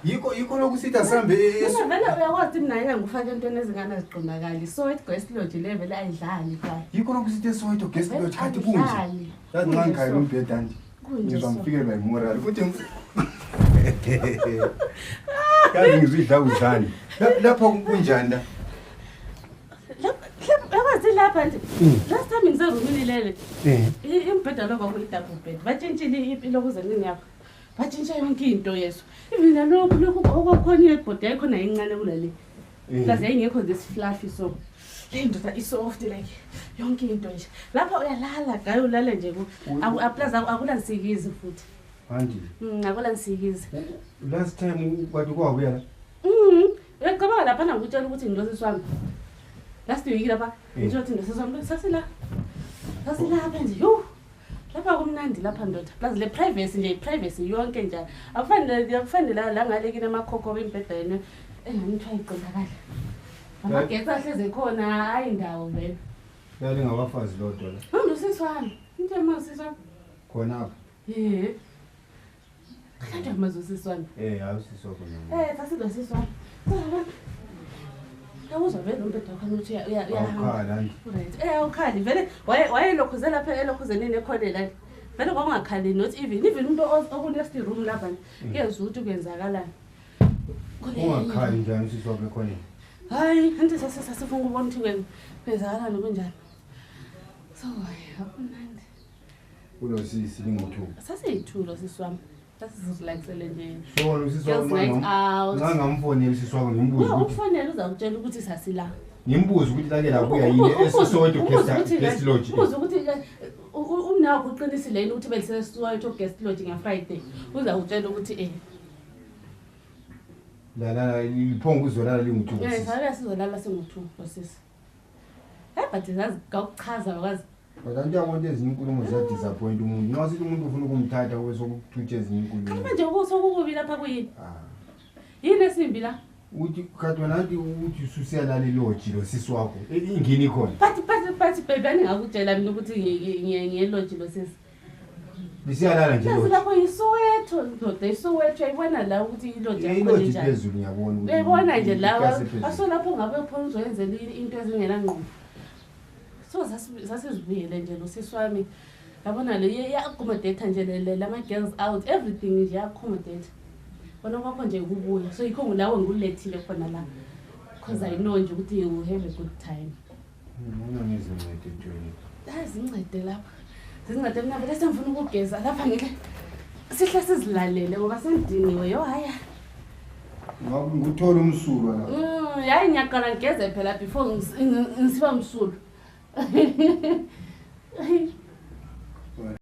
yikho lokusitha sambe vele uyakwazi mina yeke ngifake entweni ezingane eziqondakali Soweto Guest Lodge level ayidlali phela yikho lokusitha Soweto Guest Lodge kathi kunje yazi ngangikhaya umbheda nje ngizamfikela imoral futhi kazi ngizidla uzani lapho kunjani la yakwazi lapha nje last time ngiserumini lele imbheda lo kwakuyidouble bed batshintshile impilo kuze ngiyapha batshintsha yonke into yeso even lokhu okwakhona ibhodi yakhona incane kulale plus ayingekho this fluffy so le ndoda isoft like yonke into nje lapha uyalala gayi ulale nje plus akulansikizi futhi manje akulansikizi last time kwathi kwabuya la uyacabanga lapha ngikutshela ukuthi ngidosisi wami last week lapha ngisho ukuthi ngidosisi wami sasilapha nje lapha kumnandi lapha ndoda plus le privacy yonke nje akufanele la ngale kine amakhokho bembhedeni enganithiwa iqondakala amagetsi ahleze khona hayi indawo vele yale ngabafazi lodwa la ngidosisi wami into emasisi wami khona apha kanti amazosisi wami awusisi khona sasidosisi wami Yawuzwa vele umbhede wakho ukuthi uyahamba. Right. Awukhali vele wayelokhuze lapha elokhuzenini ekhole la. Vele kwakungakhali not even umuntu okunest room lapha kezwe ukuthi kuyenzakalani. Ungakhali njani sisi wakho ekhona? Hayi, anti sasifuna ukubona ukuthi kwenzakalani kunjani. So, akunandi. Ulo sisi lingothu. Sasiyithulo sisi wami. Sasizilakisele nje. So, usisi wami ngangamfonela sisi wakho ngimbuza ukuthi ufonela uzakutshela ukuthi sasila. Ngimbuza ukuthi lake la kuya yini eSoweto Guest Lodge. Ubuza ukuthi unakho uqinisile yini ukuthi beliseSoweto Guest Lodge ngaFriday. Uzakutshela ukuthi la liphonga uzolala linguthu. Sake sizolala singuthu losisi. But zazigakuchaza kwazi. Kodwa njengomuntu ezinye inkulumo ziyadisappoint umuntu. Noma sithi umuntu ufuna ukumthatha kwesokuthutha ezinye inkulumo. Manje ukusokukubi lapha kuyini? Yini esimbi la? Uthi khathi wena athi uthi ususiyalala lodge lo sisi wakho. Ingini khona. But baby angakutshela mina ukuthi ngiyelodge lo sisi. Bisiyalala nje lodge. Lapho iSoweto ndoda iSoweto ayibona la ukuthi ilodge yakho njani. Ilodge phezulu ngiyabona ukuthi. Uyibona nje lawa asolapho ngabe uphona uzoyenzela into ezingena ngqondo. So sasizibuyele nje lo sisi wami yabona le accommodate nje lama girls out everything nje accommodate bona kwakho nje ukubuya so yikho ngulawo ngulethile khona la because I know nje ukuthi you have a good time mina ngizincede Johnny azincede lapha sizincede mina bese ngifuna ukugeza lapha ngeke sihle sizilalele ngoba sendiniwe yo haya nguthola umsulwa la hayi ngiyaqala ngigeze phela before ngisiba umsulwa